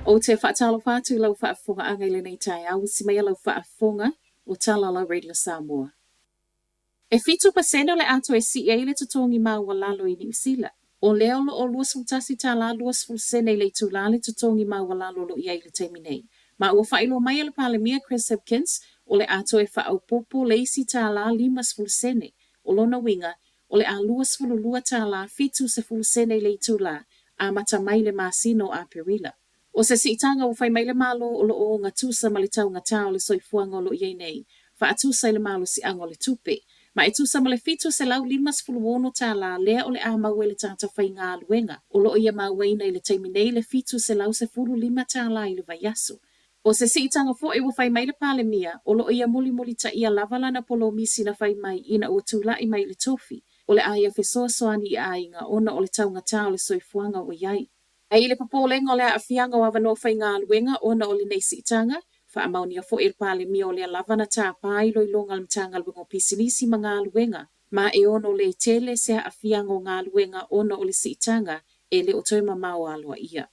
Ou te faatalofa atu i lau faafofogaaga i lenei taeao, usi maia lau faafofoga o Talalau Radio Samoa. E 7% o le a toe sii ai le totogi maualalo i Niu Sila. O lea o lo o $21 20 sene i le itulā le totogi maualalo o lo o i ai i le taimi nei. Ma ua faailoa mai e le Palemia Chris Hipkins o le a toe faaopoopo le isi tala 50 sene. O lona uiga, o le a $22 70 sene i le itulā, amata mai le masina o Aperila. ʻO se siitaga ua fai mai le Malo o lo o ogatusa ma le taugatā o le soifuaga o lo o i ai nei, faatusa i le malosiaga o le tupe. Ma e tusa ma le $756 lea o le a maua e le tagata faigaluega o lo o ia mauaina i le taimi nei le $715 i le vaiaso. ʻO se siitaga foi ua fai mai le Palemia, o lo o ia mulimulitaia lava lana polomisi na fai mai ina ua tulai mai i le tofi, o le a ia fesoasoani i aiga ona o le taugatā o le soifuaga ua i ai. A i le popolega o le aafiaga o avanoa faigaluega ona o lenei siitaga, faamaonia foi e le Palemia o lea lava na tapa iloiloga a le Matagaluega o Pisinisi ma Galuega, ma e ono le tele se aafiaga o galuega ona o le siitaga e le o toe mamao aloaia.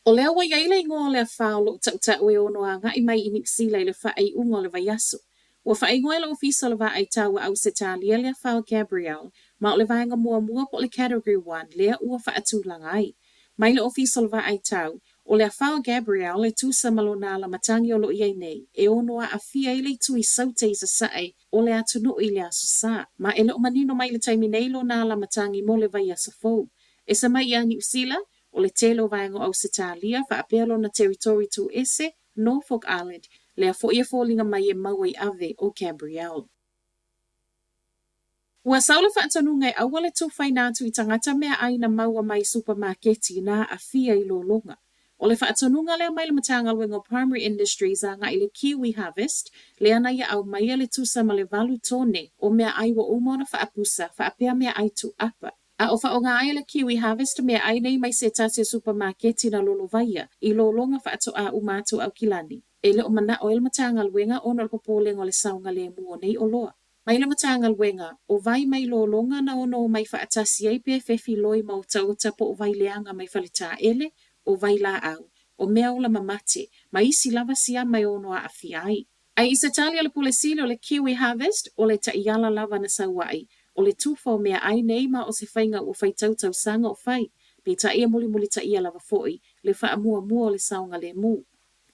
O lea ua i ai le igoa o le afa o lo o tautau e ono agai mai i Niu Sila i le faaiuga o le vaiaso. Ua faaigoa e le Ofisa o le Vaai Tau a Ausetalia le afa o Gabrielle, ma o le vaega muamua po o le Category One lea ua faatulaga ai. Mai le Ofisa o le Vaai Tau, o le afa o Gabrielle e tusa ma lona alamatagi o lo o i ai nei, e ono aafia ai le itu i Saute i Sasae o le atunuu i le Aso Sa, ma e le o manino mai i le taimi nei lona alamatagi mo le vaiaso fou. Ese mai ia Niu Sila, o le tele o vaega o Ausetalia faapea lona territory tu ese, Norfolk Island, lea foi e foliga mai e maua i ave o Gabrielle. Ua sau le faatonuga e aua le tufaina atu i tagata meaai na maua mai supamaketi na aafia i lologa. O le faatonuga lea mai le Matagaluega o Primary Industries agai i le Kiwi Harvest, lea na ia aumaia le tusa ma le 8 tone o meaai ua uma ona faapusa faapea meaai tuuapa. A o faaaoga ai e le Kiwi Harvest meaai nei mai se tasi o supamaketi na lolovaia i lologa faatoā uma atu Aukilani. E le o manaʻo ai le Matagaluega ona o le popolega o le saogalēmū o nei oloa. Mai le Matagaluega, o vai mai lologa na ono omai faatasi ai pe fefiloi ma otaota po o vai leaga mai faletaele, o vai lāʻau, o mea ola mamate, ma isi lava siama e ono aafia ai. A i se tali a le Pule Sili o le Kiwi Harvest, o le taiala lava na sau ai, o le tufa o meaai nei ma o se faiga ua faitau tausaga o fai, peitai e mulimulitaia lava foi le faamuamua o le saogalēmū.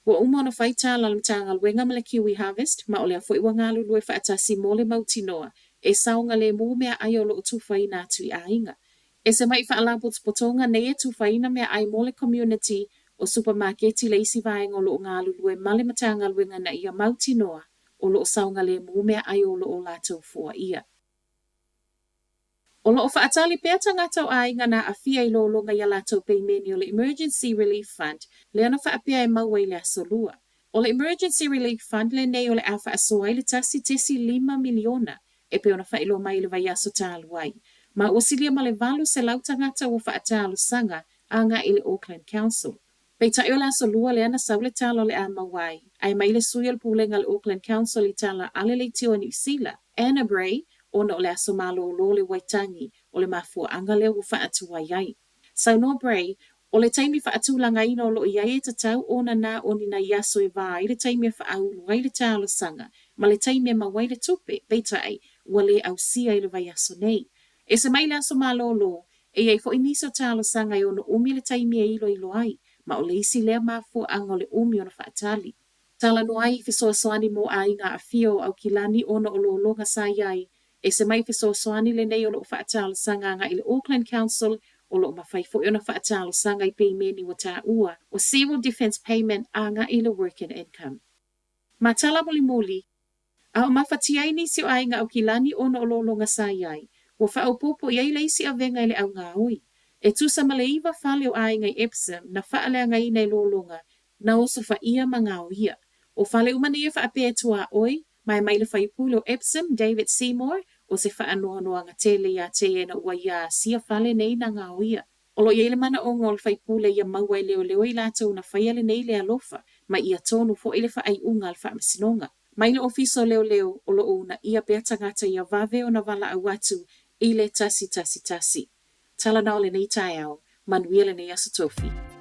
Ua uma ona fai tala a le Matagaluega ma le Kiwi Harvest, ma o lea foi ua galulue faatasi mo le mautinoa e saogalēmū meaai o lo o tufaina atu i aiga. Ese mai faalapotopotoga nei e tufaina meaai mo le community o supamaketi le isi vaega o lo o galulue ma le Matagaluega ina ia mautinoa o lo o saogalēmū meaai o lo o latou foaia. O lo o faatali pea tagata o aiga na aafia i lologa i a latou peimeni o le Emergency Relief Fund lea na faapea e maua i le Aso Lua. O le Emergency Relief Fund lenei o le a faasoa ai le 1.5 miliona e pei ona faailoa mai i le vaiaso talu ai, ma ua silia ma le 800 tagata ua faatalosaga agai i le Auckland Council. Peitai o le Aso Lua lea na sau le tala o le a maua ai, ae mai le sui o le pulega a le Auckland Council i tala a le leitio a Niu Sila, Anna Bray, ona o le aso malōlō le Waitangi, o le mafuaaga lea ua faatuai ai. Saunoa Bray, O le taimi faatulagaina o lo o i ai e tatau ona na o ni nai aso e vā ai le taimi e faaulu ai le talosaga ma le taimi e maua ai le tupe, peitai, ua le ausia i le vaiaso nei. Ese mai le aso malōlō, e i ai foi nisi o talosaga e ono umi le taimi e iloilo ai, ma o le isi lea mafuaaga o le umi ona faatali. Talanoa ai i fesoasoani mo aiga aafia o Aukilani ona o lologa sa i ai. Ese mai fesoasoani lenei o lo o faatalosaga agai i le Auckland Council o lo o mafai foi ona faatalosaga i peimeni ua taua o Civil Defence Payment agai i le Work and Income. Ma tala mulimuli, a o mafatia ai nisi o aiga Aukilani ona o lologa sa i ai, ua faaopoopo i ai le isi avega i le augaoi. E tusa ma le iva fale o aiga i Epsom na faaleagaina i lologa Na osofaia ma gaoia. O fale uma nei e faapea e tuaoi, ma e mai le faipule o Epsom, David Seymour, o se faanoanoaga tele iā te ia ina ua ia asia fale nei na gaoia. O lo o i ai le manaʻoga o le faipule ia maua e leoleo i latou na faia lenei le alofa, ma ia tonu foi le faaiuga a le faamasinoga. Mai le ofisa o leoleo, o lo o uunaia pea tagata ia vave ona valaau atu i le 111. Talanoa lenei taeao, manuia lenei Aso Tofi.